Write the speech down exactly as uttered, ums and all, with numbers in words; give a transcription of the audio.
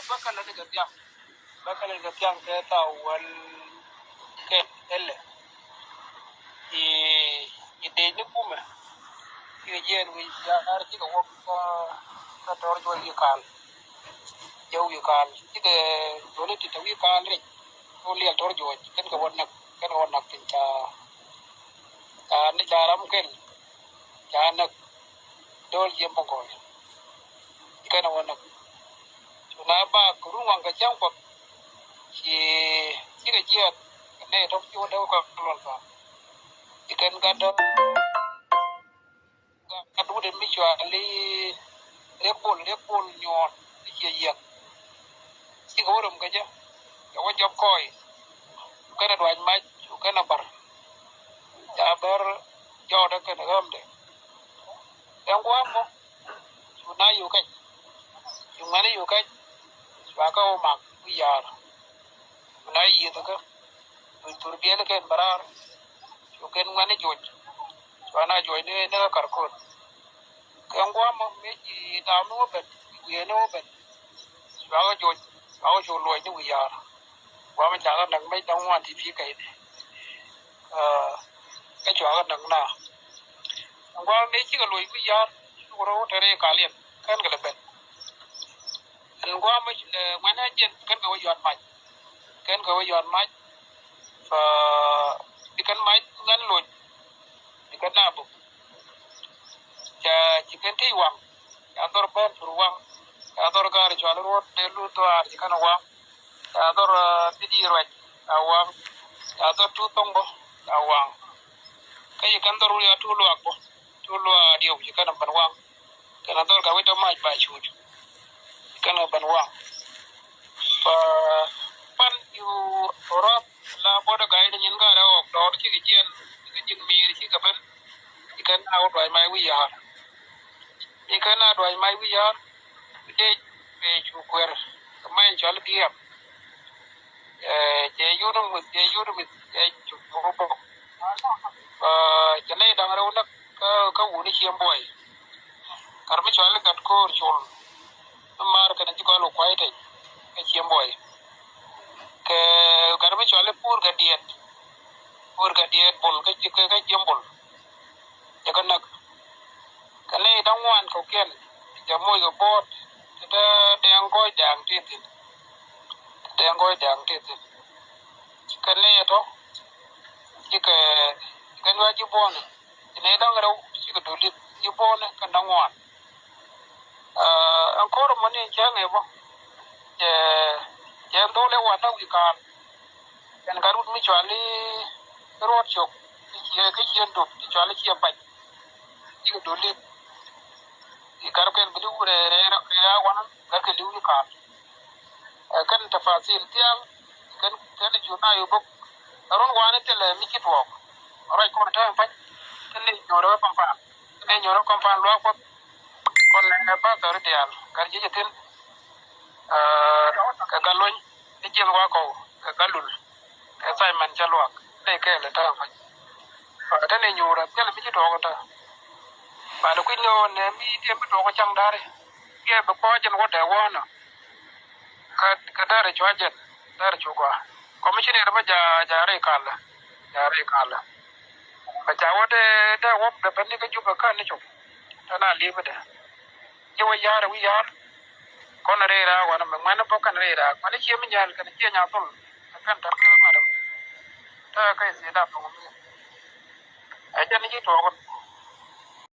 Bä kɛ lɛ ni kɛ thiaŋ. Bä kɛ lɛ ni kɛ thiaŋ kɛ thaw wäl kɛ ɛlɛ. I̱, i̱ dec ni kumɛ. I̱ kɛ jiɛɛn wi̱i̱ yaar cikɛ wä kä, kä tɔr juɔc wi̱i̱ kaal. Jɛ wi̱i̱ kaal. Cikɛ juɔni ti te wi̱i̱ kaal ric. Ku liɛl tɔr juɔc. Kɛn kɛ wä näk. Kɛn kɛ wä näk piny ca. Ca ni ca ram kɛn. Ca näk. Dol jiɛm bä gɔl. Kɛn a wä näk. Cu na bak run waŋ kɛ cäŋ kuɔth. Ci, cikɛ jiɛɛt. Kɛ nɛy tɔk ci wä dee wä kɛ luɔl thaak. Ci kɛn gat dɔ̱. Gat wut in mi cuali riek bol, riek bol nyuɔɔn. Ci ciɛ yiɛk. Cikɛ wä röm kɛ jɛ. Kɛ wä jɔp kɔɔy. Kɛn a duac mac. Kɛn a bar. Ca bär jɔɔdɛ kɛn ɣämdɛ. Ɛn gua̱a̱m mɔ. Cu na yuk kɛc. Cu ŋuɛ̈ni yuk kɛc. Cua kä wä mak wi̱i̱ ya̱a̱r. Cu na yiëth kä. Cu thur biɛl kɛn bä raar. Cu kɛn ŋuɛ̈ni juɔc. Cua na juɔc ni, ni kä kar ko̱r. Kɛ gua̱a̱m mɔ mëë ci daam ni wä ben, wiee ni wä ben. Cua kä juɔc, cua kä cu luɔc ni wi̱i̱ ya̱a̱r. Gua̱a̱m mɔ ca kä näk mëë da̱ŋ ŋuan ti pi̱i̱ kɛy ni. Aa, kä cua kä näk na. Gua̱a̱m mëë cikɛ luɔc wi̱i̱ ya̱a̱r, cu rɔ wä te rɛy kaliɛn, kɛn kɛ lɛ ben. Ɛn gua̱a̱m mɔ ci lɛ ŋuɛ̈ni jiɛn, kɛn kɛ wä yuat mac. Kɛn kɛ wä yuat mac. Aa, ci kɛn mac ŋuɛ̈ni luɔc. Ci kɛn na buk. Ca ci kɛn tëë waŋ. Ca dhɔr bɛn pur waŋ. Ca dhɔr gaar cual ruɔt dee lu dhuaar ci kɛn waŋ. Ca dhɔr, ah, pidi ruac a waŋ. Ca dhɔr tu thoŋ bä a waŋ. Kä ci kɛn dhɔr wul ya tu luak bä. Tu luak diɛw ci kɛn a ben waŋ. Kɛn a dhɔr ka wec tɔ mac ba cut. Ci kɛn a ben waŋ. Fa pan yu rɔp la bɔdɛ ga̱a̱c ni nyin ga̱a̱c rɛ ɣɔk dɔɔr cikɛ jiɛn. Cikɛ ji̱n mi̱i̱r cikɛ ben. Ci kɛn a wä duac mac wi̱i̱ ya̱a̱r. Ci kɛn a duac mac wi̱i̱ ya̱a̱r. Dec bɛ cu kuer kɛ mac cɔl biɛm. Ɛ, cɛ yut mith, cɛ yut mith, cɛ cu bok. Ɛ, cɛ nɛy da̱ŋ rɛw näk kä, kä wuni ciem buɔy. Gat mi cɔal i̱ gat ko̱o̱r col. Mi maar kɛn ci gɔl wä kua̱c teny kä ciem buɔy. Kɛ gat mi cɔal i̱ puur kɛ diɛt. Puur kɛ diɛt bol kä ci, kä, kä ciem bol. Cɛ kɛ näk. Kɛ nɛy da̱ŋ ŋuan kɔ̱kiɛn, cɛ moc kɛ bo̱o̱t, ti te dɛŋ gɔɔy dɛŋ ti thi̱n. Ti dɛŋ gɔɔy dɛŋ ti thi̱n. Kɛ nɛy tɔ, cikɛ, cikɛ nuac ji̱ buɔ̱ɔ̱nɛ. Ci nɛy da̱ŋ rɛw, cikɛ dul i̱ ji̱ buɔ̱ɔ̱nɛ kɛn da̱ŋ ŋuan. Aa, ɛn ko̱r ɛmɔ ni cɛ ŋɛ bä. Cɛ, cɛ dhol ɛ wat na wi̱i̱ ka̱a̱r. Ɛn gat wut mi cuali ruɔt cok. Kä ciɛ, kä ciɛ dop, ci cuali ciɛ pac. Cikɛ dol li̱th. Ci gat kɛn bi li̱w rɛ, rɛ, rɛ, rɛ a wanä, gat kɛ li̱w ni ka̱a̱r. Ɛ, kɛn tafasil thiaŋ, kɛn, kɛn cu na yu bok. Ɛ run wanɛ thilɛ mi ci tuɔɔk. Ruac kɔn täämɛ pac. Kɛn ni nyuɔrɛ wä kɔmpan. Kɛn ni nyuɔrɛ wä kɔmpan luaak Kuɔth. Kɔn nɛ pastor diaal. Gat ji̱ ci thi̱n. Aa, kɛ gat luny, ni jiɛn wa kɔw, kɛ gat lul, kɛ Simon cɛ luak, ni kɛɛl ɛ ta̱a̱ pac. Aa, te ni nyuur a thil mi ci tuɔɔk ɛ ta̱a̱. Bal kui̱ ni ɣöö nɛ mi diɛ mi tuɔɔk ɛ caŋ da̱ri. Kiɛ bi kɔc jɛn wä dee wäänä. Kä, kä da̱ri cua jɛn, da̱ri cu gɔaa. Kɔmiciner bä ja, ja rɛy kalä, ja rɛy kalä. Bɛ ca wä dee, dee wä bɛ bä ni kä Jubɛ kä ni cop. Te na li̱i̱p dee. Ji̱ wä ya̱r wi̱i̱ ya̱r. Kɔn rɛy raak wanɛ mɛ ŋuɛ̈ni bä kɛn rɛy raak. Mɛni ciɛ mi nyɛɛl kɛn ciɛ nyathol. Ɛ kɛn tɛm kɛ madam. Tɛ kɛ i̱ thiet a thoŋ mi. Ɛ jɛn ji̱ tuɔɔk